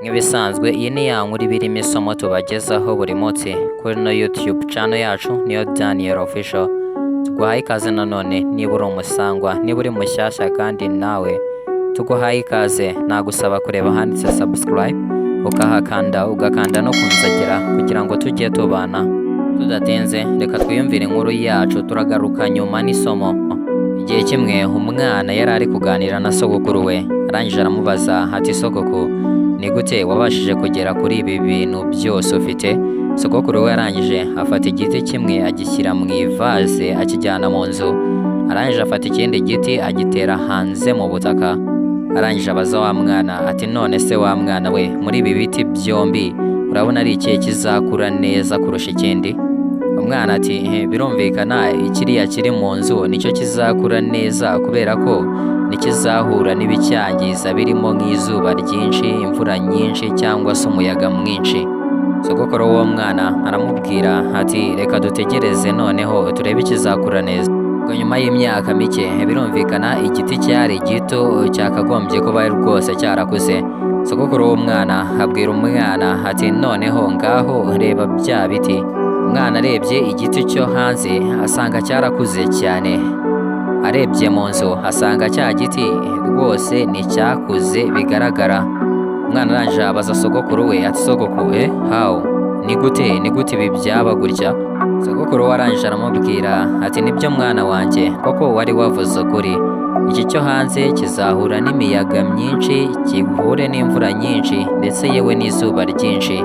Nk'ibisanzwe, iyi ni ya nkuru iba irimo isomo tubagezaho buri munsi kuri no YouTube channel yacu, niyo Daniel Official. Tuguhaye ikaze nanone niba uri umusangwa, niba uri mushyashya kandi nawe tuguhaye ikaze. Nagusaba kureba ahanditse subscribe ukahakanda, ugakanda no kunzogera kugira ngo tujye tubana. Tudatinze, reka twiyumvire inkuru yacu, turagaruka nyuma n'isomo. Igihe kimwe umwana yari ari kuganira na sogokuru we, arangije aramubaza ati: "Sogoko, ni gute wabashije kugera kuri ibi bintu byose ufite?" Sogokuru we arangije afata igiti kimwe agishyira mu ivaze, akijyana mu nzu. Arangije afata ikindi giti agitera hanze mu butaka. Arangije abaza wa mwana ati: "None se wa mwana we, muri ibi biti byombi urabona ari ikihe kizakura neza kurusha ikindi?" Umwana ati: "Birumvikana, ikiriya kiri mu nzu nicyo kizakura neza, kubera ko ntikizahura n'ibicyangiza birimo nk'izuba ryinshi, imvura nyinshi cyangwa se umuyaga mwinshi." Sogokuru w'uwo mwana aramubwira ati: "Reka dutegereze noneho turebe ikizakura neza." Ubwo nyuma y'imyaka mike, birumvikana igiti cyari gito cyakagombye kuba rwose cyarakuze. Sogokuru w'umwana abwira umwana ati: "Noneho ngaho reba bya biti." Umwana arebye igiti cyo hanze asanga cyarakuze cyane. Arebye mu nzu asanga cya giti rwose nticyakuze bigaragara. Umwana arangije abaza sogokuru we ati: "Sogokuru, how, ni gute ibi byaba gutya?" Sogokuru we arangije aramubwira ati: "Nibyo mwana wanjye, koko wari wavuze ukuri. Iki cyo hanze kizahura n'imiyaga myinshi, gihure n'imvura nyinshi, ndetse yewe n'izuba ryinshi.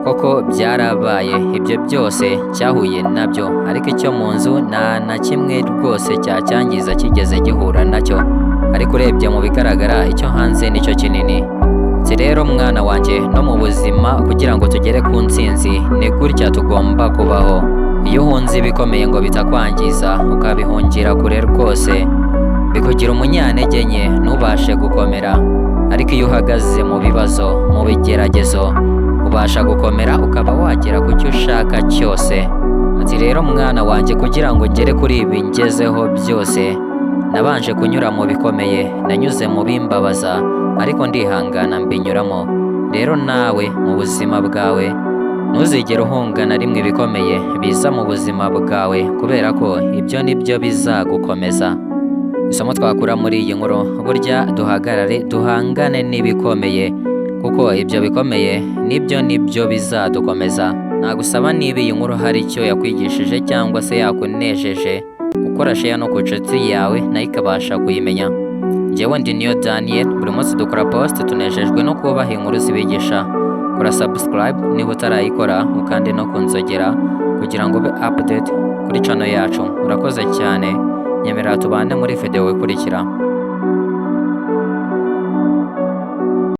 Koko byarabaye, ibyo byose cyahuye nabyo, ariko icyo mu nzu nta na kimwe rwose cyacyangiza kigeze gihura nacyo. Ariko urebye mu bigaragara, icyo hanze nicyo kinini. Si rero mwana wanjye, no mu buzima kugira ngo tugere ku ntsinzi ni gutya tugomba kubaho. Iyo uhunze ibikomeye ngo bitakwangiza, ukabihungira kure rwose, bikugira umunyantege nke, ntubashe gukomera. Ariko iyo uhagaze mu bibazo, mu bigeragezo, ubasha gukomera, ukaba wagera ku cyo ushaka cyose." Ati: "Rero mwana wanjye, kugira ngo ngere kuri ibi ngezeho byose, nabanje kunyura mu bikomeye, nanyuze mu bimbabaza, ariko ndihangana mbinyuramo. Rero nawe mu buzima bwawe ntuzigere uhunga na rimwe ibikomeye biza mu buzima bwawe, kubera ko ibyo ni byo bizagukomeza." Isomo twakura muri iyi nkuru: burya duhagarare duhangane n'ibikomeye, kuko ibyo bikomeye nibyo bizadukomeza. Nagusaba, niba iyi nkuru hari icyo yakwigishije cyangwa se yakunejeje, gukora share no ku nshuti yawe, nayo ikabasha kuyimenya. Njyewe ndi Niyo Daniel. Buri munsi dukora post, tunejejwe no kubaha inkuru zibigisha. Kora subscribe niba utarayikora, ukande no kunzogera kugira ngo ube update kuri channel yacu. Urakoze cyane, nyemerera tubane muri video ikurikira.